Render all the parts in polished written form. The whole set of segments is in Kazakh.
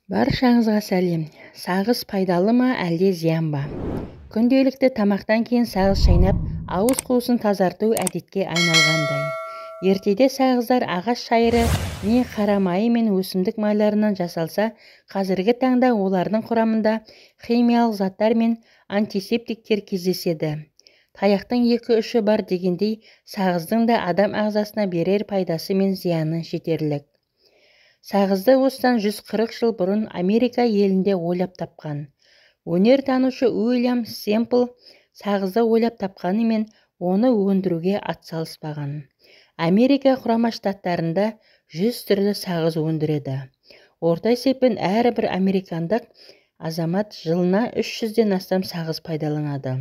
Баршаңызға сәлем. Сағыз пайдалы ма, әлде зиян ба? Күнделікті тамақтан кейін сағыз шайнап, ауыз қуысын тазарту әдетке айналғандай. Ертеде сағыздар ағаш шайыры не қара майы мен өсімдік майларынан жасалса, қазіргі таңда олардың құрамында химиялық заттар мен антисептиктер кездеседі. Таяқтың екі ұшы бар дегендей, сағыздың да адам ағзасына берер пайдасы мен зияны жетерлік. Сағызды осыдан 140 жыл бұрын Америка елінде ойлап тапқан. Өнертанушы Уильям Семпл сағызды ойлап тапқанымен, оны өндіруге атсалыспаған. Америка Құрама Штаттарында 100 түрлі сағыз өндіреді. Орта есеппен әрбір американдық азамат жылына 300-ден астам сағыз пайдаланады.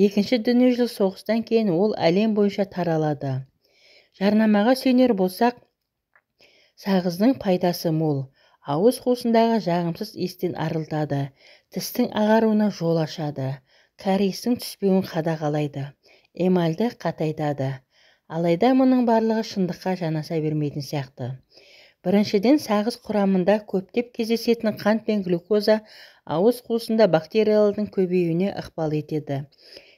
Екінші дүниежүзілік соғыстан кейін ол әлем бойынша таралады. Жарнамаға сүйенер болсақ, сағыздың пайдасы мол. Ауыз қуысындағы жағымсыз иістен арылтады, тістің ағаруына жол ашады, кариестің түспеуін қадағалайды, эмальді қатайтады. Алайда мұның барлығы шындыққа жанаса бермейтін сияқты. Біріншіден, сағыз құрамында көптеп кездесетін қант пен глюкоза ауыз қуысында бактериялардың көбеюіне ықпал етеді.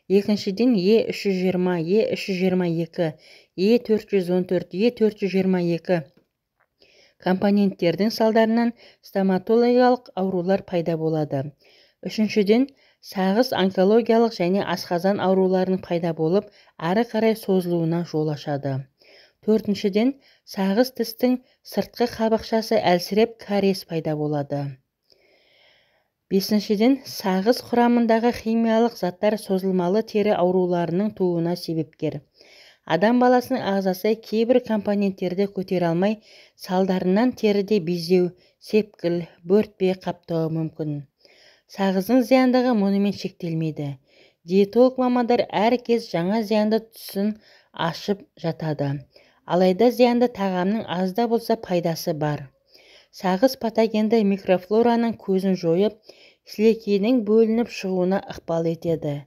Екіншіден, Е320, Е322, Е414, Е422 компоненттердің салдарынан стоматологиялық аурулар пайда болады. Үшіншіден, сағыз онкологиялық және асқазан ауруларының пайда болып, ары қарай созылуына жол ашады. Төртіншіден, сағыз тістің сыртқы қабықшасы әлсіреп, кариес пайда болады. Бесіншіден, сағыз құрамындағы химиялық заттар созылмалы тері ауруларының тууына себепкер. Адам баласының ағзасы кейбір компоненттерді көтере алмай, салдарынан теріде безеу, сепкіл, бөртпе қаптауы мүмкін. Сағыздың зияндығы мұнымен шектелмейді. Диетолог мамандар әр кез жаңа зиянды тұсын ашып жатады. Алайда зиянды тағамның аз да болса пайдасы бар. Сағыз патогенді микрофлораның көзін жойып, сілекейдің бөлініп шығуына ықпал етеді.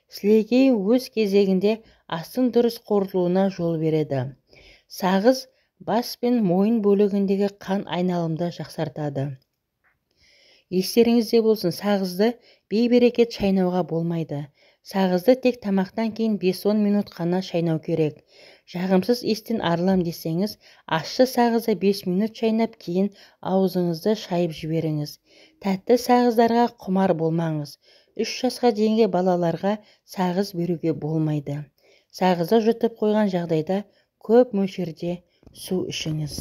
Сілекей өз кезегінде астың дұрыс қорытылуына жол береді. Сағыз бас пен мойын бөлігіндегі қан айналымды жақсартады. Естеріңізде болсын, сағызды бейберекет шайнауға болмайды. Сағызды тек тамақтан кейін 5-10 минут қана шайнау керек. Жағымсыз иістен арылам десеңіз, ащы сағызды 5 минут шайнап, кейін аузыңызды шайып жіберіңіз. Тәтті сағыздарға құмар болмаңыз. 3 жасқа дейінгі балаларға сағыз беруге болмайды. Сағызды жұтып қойған жағдайда көп мөлшерде су ішіңіз.